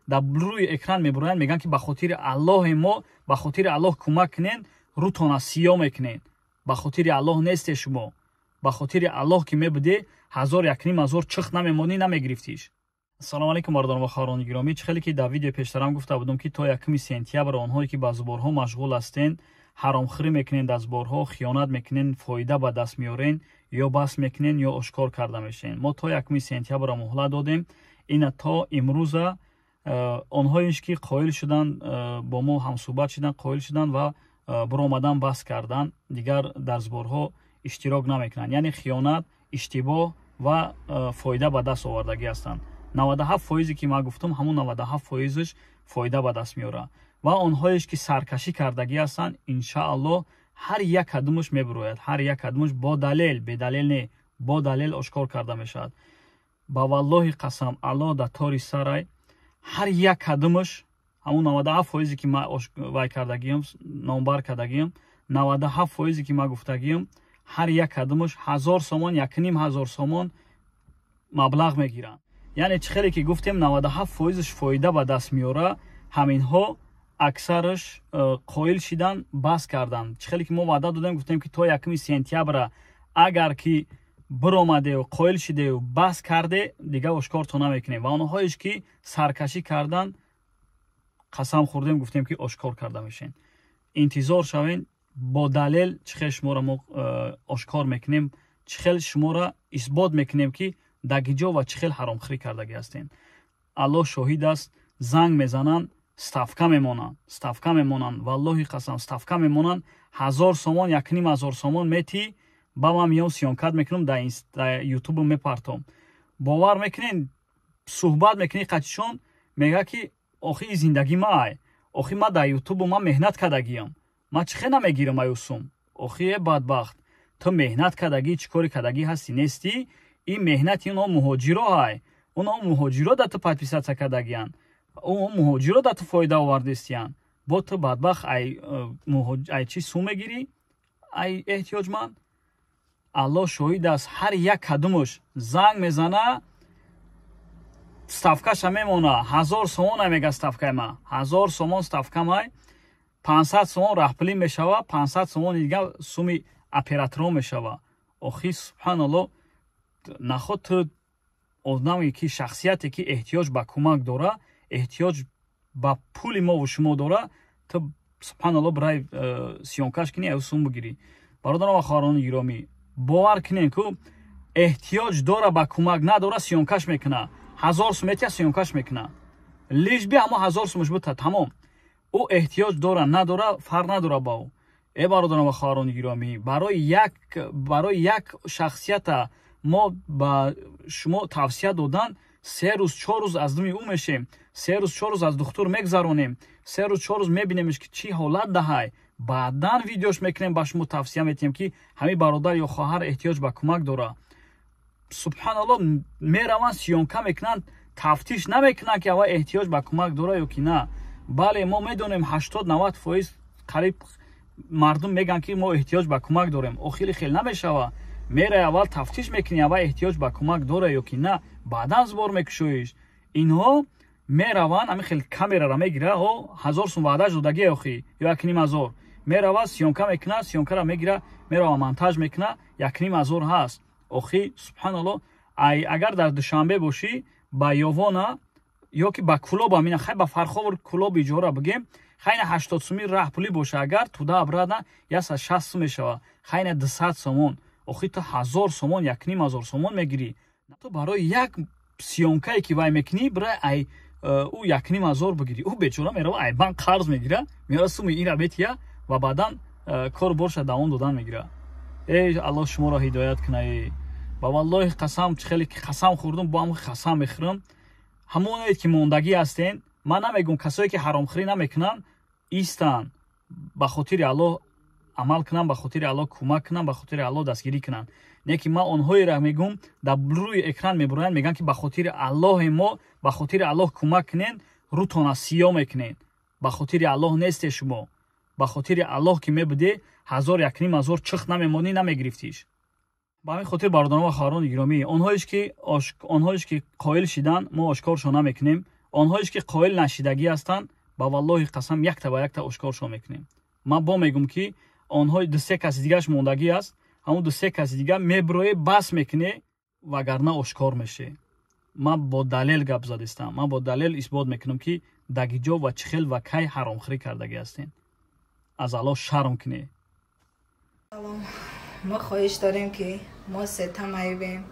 Дар рӯи экран мебуроянд, мегӯянд, ки ба хотири Аллоҳи мо, ба хотири Аллоҳ кӯмак кунен, рӯтона сиёҳ мекунен. Ба хотири Аллоҳ несте шумо. Ба хотири Аллоҳ ки мебуде, ҳазор, якним ҳазор чих намемонӣ, намегирифтиш. Ассалому алайкум, бародарон ва хоҳарони гиромӣ. Чӣ хеле ки дар видеои пештарам гуфта будам, ки то 1 сентябр онҳое ки ба сборҳо машғул ҳастен, ҳаромхӯрӣ мекунен, дар сборҳо хиёнат мекунен, фоида ба даст меорен, ё бас мекунен, ё ошкор карда мешавен. Мо то 1 сентябрро муҳлат додем. Ина то имрӯза онҳоеш ки қоил шуданд, бо мо ҳамсӯҳбат шуданд, қоил шуданд ва биромадан бас карданд, дигар дар сборҳо иштирок намекунанд, яъне хиёнат, иштибоҳ ва фоида ба даст овардагӣ ҳастанд. 97 фоизе ки ман гуфтам, ҳамун 97 фоизш фоида ба даст меорад. Ва онҳоеш ки саркашӣ кардагӣ ҳастанд, иншааллоҳ, ҳар як кадумаш мебирояд, ҳар як кадумаш бо далел, бедалел не, бо далел ошкор карда мешавад. Ба валлоҳи қасам, Аллоҳ дар тори сарай, ҳар як кадумаш, ҳамун 97 фоизе ки ман вай кардагиам, номбар кардагиам, 97 фоизе ки ман гуфтагиам, ҳар як кадумаш 1000 сомон, 1500 сомон маблағ мегиранд. Яъне чӣ хеле ки гуфтем, 97 фоизш фоида ба даст меора, ҳаминҳо аксараш қоил шидан, бас карданд. Чӣ хеле ки мо ваъда додем, гуфтем, ки то 1 сентябра агар ки биромадеу қоил шидеу бас карде, дигар ошкорто намекунем. Ва онҳоеш ки саркашӣ карданд, қасам хӯрдем, гуфтем, ки ошкор карда мешавем. Интизор шавем, бо далел чӣ хел шуморо мо ошкор мекунем, чӣ хел шуморо исбот мекунем, ки дагиҷо ва чӣ хел ҳаромхӯрӣ кардагӣ ҳастем. Аллоҳ шоҳид аст, занг мезананд, ставка мемонанд, ставка мемонанд, валлоҳи қасам, ставка мемонанд. 1000 сомон, 1500 сомон метӣ, ба ман миём, съёмкат мекунам, дар ютубу мепартом. Бовар мекунен, суҳбат мекунӣ қатишон, мега, ки охи и зиндагӣ май, охи ма дар ютубу ман меҳнат кардагиам, ман чӣ хел намегирам аюсум? Охи е бадбахт, ту меҳнат кардагӣ, чӣ кори кардагӣ ҳастӣ, нестӣ? Ин меҳнати оно муҳоҷиро ҳай, оно муҳоҷиро да ту подписаться кардагиянд, о муҳоҷиро да ту фоида овардистиянд. Бо ту бадбахт ай чӣ сум мегирӣ, ай эҳтиёҷманд? Аллоҳ шоҳид аст, ҳар як кадумаш занг мезана, ставкаша мемона, 1000 сомон мега, ставкаи ма 1000 сомон, ставкамай 500 сомон раҳпулӣ мешава, 500 сомони дигар суми операторон мешава. Охи, субҳаналло, наход ту одаме ки, шахсияте ки эҳтиёҷ ба кӯмак дора, эҳтиёҷ ба пули мову шумо дора, ту, субҳаналло, бирай съёмкаш кунӣ, аю сум бигирӣ? Бародарон ва хоҳарони гиромӣ, бовар кунем, ку эҳтиёҷ дора ба кӯмак, надора, съёмкаш мекуна, 1000 сум метия, съёмкаш мекуна, лишь бы ҳамо 1000 сумаш бута, тамом. Ӯ эҳтиёҷ дора, надора, фарқ надора ба ӯ. Э, бародарон ва хоҳарони гиромӣ, барои як шахсията мо ба шумо тавсия додан, 3 рӯз, 4 рӯз аз думи ӯ мешем, 3 рӯз, 4 рӯз аз духтур мегзаронем, 3 рӯз, 4 рӯз мебинемш, ки чӣ ҳолат даҳай, баъдан видеош мекунем, ба шумо тавсия метиҳем, ки ҳамин бародар ё хоҳар эҳтиёҷ ба кӯмак дора. Субҳаналло, мераванд, съёмка мекунанд, тафтиш намекунанд, ки ава эҳтиёҷ ба кӯмак дора ё ки на. Бале, мо медонем, 80-90 фоиз қариб мардум мегӯянд, ки мо эҳтиёҷ ба кӯмак дорем. Охири хел намешава. Мерай, аввал тафтиш мекунӣ, ава эҳтиёҷ ба кӯмак дора ё ки на, баъдан сбор мекушоиш. Инҳо мераванд, ҳамин хел камерара мегира, о 1000 сум ваъдаш додагӣ, охи ё 1500, мерава, съёмка мекуна, съёмкара мегира, мерава, монтаж мекуна, 1500 ҳаст. Охи, субҳаналло, ай агар дар Душанбе бошӣ, ба Ёвона ё ки ба Кулоб, амина хай, ба Фарховр, Кулоб иҷора бигем, хайна 80 суми раҳпулӣ боша, агар туда обратно 160 сум мешава, хайна 200 сомон. Охи ту 1000 сомон, 1500 сомон мегирӣ, ту барои як съёмкае ки вай мекунӣ, бирай ай ӯ 1500 бигирӣ. Ӯ бечора мерава, ай банк қарз мегира, меора, суми ира метия ва баъдан кору борша давом додан мегира. Эй Аллоҳ, шуморо ҳидоят куна. Ба валлоҳи қасам, чӣ хеле ки қасам хӯрдум, бо ҳам қасам мехӯрам, ҳамоное ки мондагӣ ҳастен, ман намегӯм касое ки ҳаромхӯрӣ намекунанд, истанд, ба хотири Аллоҳ амал кунанд, ба хотири Аллоҳ кӯмак кунанд, ба хотири Аллоҳ дастгирӣ кунанд. Не ки ман онҳоеро мегӯм, дар рӯи экран мебуроянд, мегӯянд, ки ба хотири Аллоҳи мо, ба хотири Аллоҳ кӯмак кунен, рӯтона сиёҳ мекунен. Ба хотири Аллоҳ несте шумо. Ба хотири Аллоҳ ки мебуде, ҳазор, 1500 чих намемонӣ, намегирифтиш. Ба ҳамин хотир, бародарон ва хоҳарони гиромӣ, онҳоеш ки қоил шидан, мо ошкоршон намекунем. Онҳоеш ки қоил нашидагӣ ҳастанд, ба валлоҳи қасам якта ба якта ошкоршон мекунем. Ман бо мегум ки онҳои ду се каси дигараш мондагӣ аст, ҳамон ду се каси дигар меброe бас мекуне, вагарна ошкор меше. Ман бо далел гап задистам, ман бо далел исбот мекунам ки дагиҷо ва чӣ хел ва кай ҳаромхӯрӣ кардагӣ ҳастем. Аз Аллоҳ шарм кунед. Салом. Мо хоҳиш дорем ки мо сета маибем,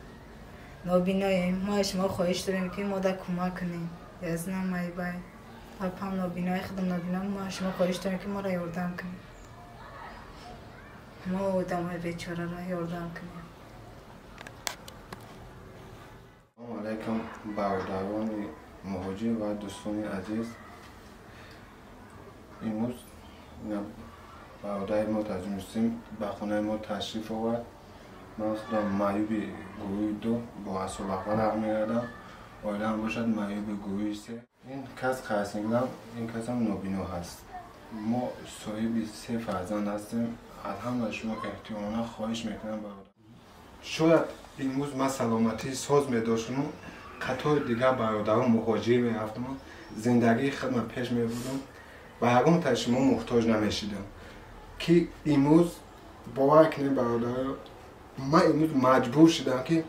нобиноем. Мо аз шумо хоҳиш дорем ки мо да кӯмак кунем. Язнам маибай, папам нобинои, худам нобино. Мо аз шумо хоҳиш дорем ки моро ёрдам кунем. Мо одамои бечораро ёрдам кунем. Салому алайкум бародарони муҳоҷир ва дӯстони азиз. Имрӯз бародари мо Таҷмусим ба хонаи мо ташриф овард. Ман худам маъюби гурӯҳи ду бо асолаҳва рағ мегардам. Оилаам бошад маъюби гурӯҳи се. Ин кас қарсиглам, ин касам нобино ҳаст. Мо соҳиби се фарзанд ҳастем. Аз ҳама шумо эҳтиромона хоҳиш мекунам бародар. Шояд имрӯз ман саломатии соз медоштаму қатори дигар бародарон муҳоҷир мерафтаму зиндагии худро пеш мебурдам, ба ягон таи шумо муҳтоҷ намешидам. Ки имрӯз бовар кунед бародаро, ман имрӯз маҷбур шудам ки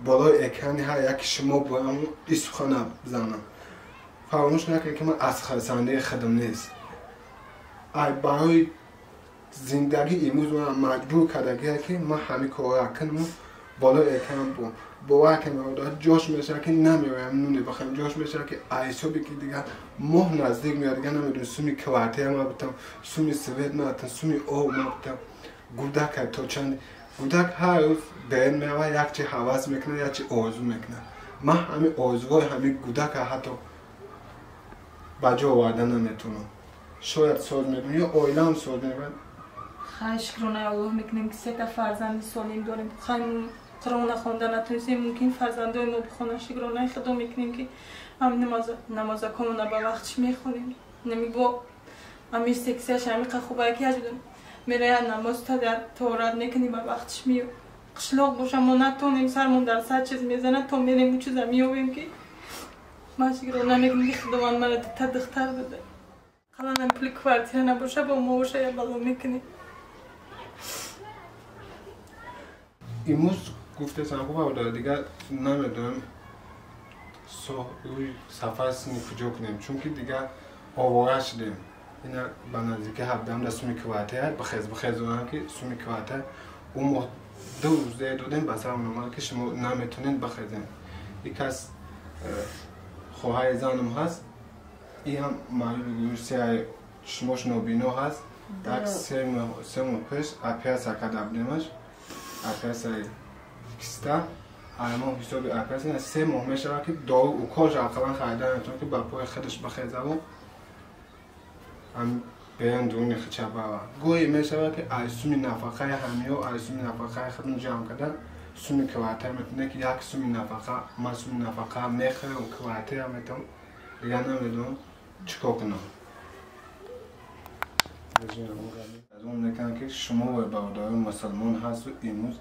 болои экрани ҳар яки шумо бояму ин сухана бизанам. Фаромӯш накунед ки ман аз хурсандии худам нест. Ай барои зиндагӣ имрӯз ман маҷбур кардагие ки ман ҳамин корро кунаму болои экран бум. Бовар кунед бародар, ҷош мешавад ки намеоям нуне бихӯрем, ҷош мешавад ки ҳисобе ки дигар моҳ наздик меояд, дигар намедонам суми квартира ма битам, суми свет ма битам, суми об ма битам. Гудак то чанд гудак ҳар рӯз берун меравад, як чи ҳавас мекунад, як чи орзу мекунад. Ман ҳамин орзуҳои ҳамин гудака ҳатто ба ҷо оварда наметавонам. Шояд соз мекунам ё оилаам соз мекунад. Хай шукронаи Аллоҳ мекунем ки сета фарзанди солим дорем. Хай Қуръона хонда натонистем, мумкин фарзандои мо бихонанд. Шукронаи Худо мекунем ки ҳам намозакомона ба вақтш мехонем. Нами бо ами сексияш ҳамиқа хубае ки ажудам мераяд намоз та дар тоорат мекунӣ ба вақтш меё. Қишлоқ боша мо натонем, сармон дар сад чиз мезанад, то мерем ӯ чиза меёбем ки ман шукрона мекунам ки Худованд мара дута духтар дада. Қаланам пули квартира набоша, бо мо боша я бало мекунем. Имрӯз гуфтесам хуб бародар, дигар намедонам рӯи сафар сини куҷо кунем, чунки дигар овора шудем. Ина ба наздики ҳабдаҳум да суми квартира бихез бихезонам ки суми квартира ӯ моҳ ду рӯз дер додем, ба сарам омад ки шумо наметонед бихезем. Ин кас хоҳари занам ҳаст, ин ҳам маъюби гурӯҳи се, шумош нобино ҳаст. Так се моҳ пеш оператсия карда будемаш, оператсияи киста. Мо ҳисоби оператсия се моҳ мешавад ки дору уколш ақаллан харида наметавонад ки ба пои худаш бихезаву берун дуруни худша барад. Гоҳе мешавад ки аз суми нафақаи ҳамиё, аз суми нафақаи худам ҷамъ карда суми квартира метавонем ки як суми нафақа, ман суми нафақа мехӯрам, квартира метавонам, дигар намедонам чӣ кор кунам. Аз он мекунам ки шумо бародарони мусулмон ҳасту имрӯз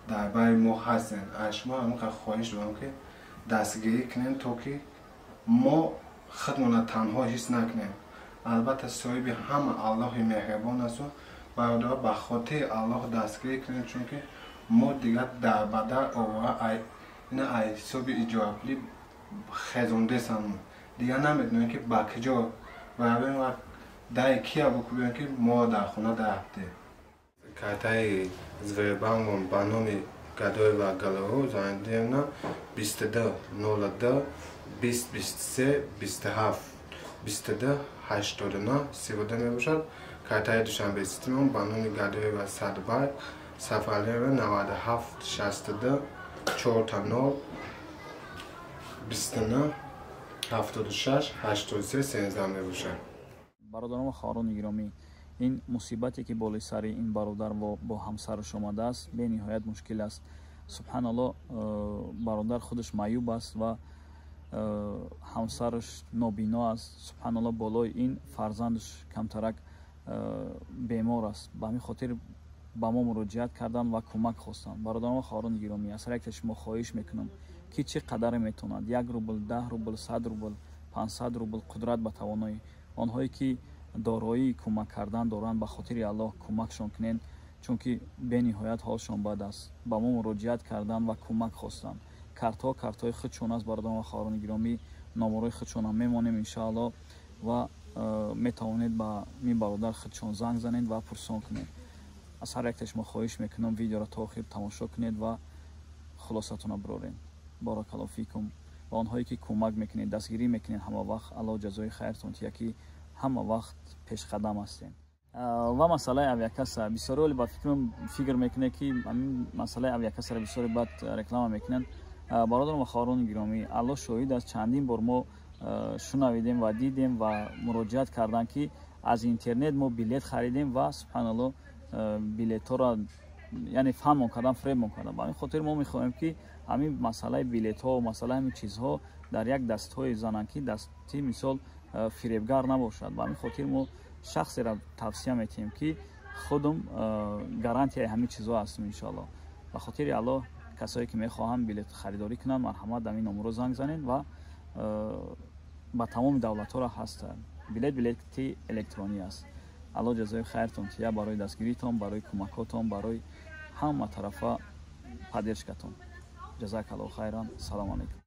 дар байни мо ҳастен. Аз шумо ҳамин хоҳиш дорам ки дастгирӣ кунем то ки мо худмонро танҳо ҳис накунем. Албатта соҳиби ҳама Аллоҳи меҳрибон асту бародаро ба хотири Аллоҳ дастгирӣ кунем, чунки мо дигар дар бадар овора ина аз ҳисоби иҷорапулӣ хезондесам, дигар намедонем ки ба куҷо равем ва даи кия бикӯбем ки моро дар хона дарафте. Картаи Сбербанком ба номи Гадоева Галору Зайниддиновна 22 02 20 23 27 22 89 32 мебошад. Картаи Душанбе Ситимон ба номи Гадоева Садбай Сафаралиева 97 62 4 0 29 76 83 13 мебошад. Бародарон ва хоҳарони гиромӣ, ин мусибате ки болои сари ин бародар бо ҳамсараш омадааст, бениҳоят мушкил аст. Субҳаналлоҳ, бародар худаш маъюб аст ва ҳамсараш нобино аст. Субҳаналлоҳ, болои ин фарзандаш камтарак бемор аст. Ба ҳамин хотир ба мо муроҷиат карданд ва кӯмак хостанд. Бародарон ва хоҳарони гиромӣ, аз ҳар якта шумо хоҳиш мекунам ки чӣ қадаре метавонад, 1 рубл, 10 рубл, 100 рубл, 500 рубл, қудрат ба тавоноӣ. Онҳое ки дороии кӯмак кардан доранд, ба хотири Аллоҳ кӯмакшон кунед, чунки бениҳоят ҳолшон бад аст. Ба мо муроҷиат кардан ва кӯмак хостанд. Картҳо картҳои худшон аст, бародарон ва хоҳарони гиромӣ, номарои худшонам мемонем иншааллоҳ ва метавонед ба мин бародар худшон занг занед ва пурсон кунед. Аз ҳар якте шумо хоҳиш мекунам, видеоро то охир тамошо кунед ва хулосатонро бироред. Баракаллоҳу фикум. Ва онҳое ки кӯмак мекунед, дастгирӣ мекунед ҳама вақт, Аллоҳ ҷазои хайртон тия, ки ҳама вақт пешқадам ҳастем. Ва масъалаи авиакасса бисёре оли ба фикр мекунед, ки ҳамин масъалаи авиакассаро бисёре бад реклама мекунанд. Бародарон ва хоҳарони гиромӣ, Аллоҳ шоҳид аст, чандин бор мо шунавидем ва дидем ва муроҷиат карданд, ки аз интернет мо билет харидем ва субҳаналлоҳ билетҳоро яъне фанмон кардан, фребмон кардан. Ба ҳамин хотир мо мехоҳем, ки ҳамин масъалаи билетҳо, масъалаи ҳамин чизҳо дар як дастҳое зананд, ки дасти мисол фиребгар набошад. Ба ҳамин хотир мо шахсеро тавсия метиҳем, ки худум гарантияи ҳамин чизҳо ҳастем иншоаллоҳ. Ба хотири Аллоҳ, касое ки мехоҳанд билет харидорӣ кунанд, марҳамат, дар ин номеро занг занед ва ба тамоми давлатҳоро ҳаст билет, билети электронӣ аст. Аллоҳ ҷазои хайртон тия барои дастгиритон, барои кӯмакотон, барои ҳама тарафа поддержкатон. Ҷазакаллоҳу хайран. Салому алайкум.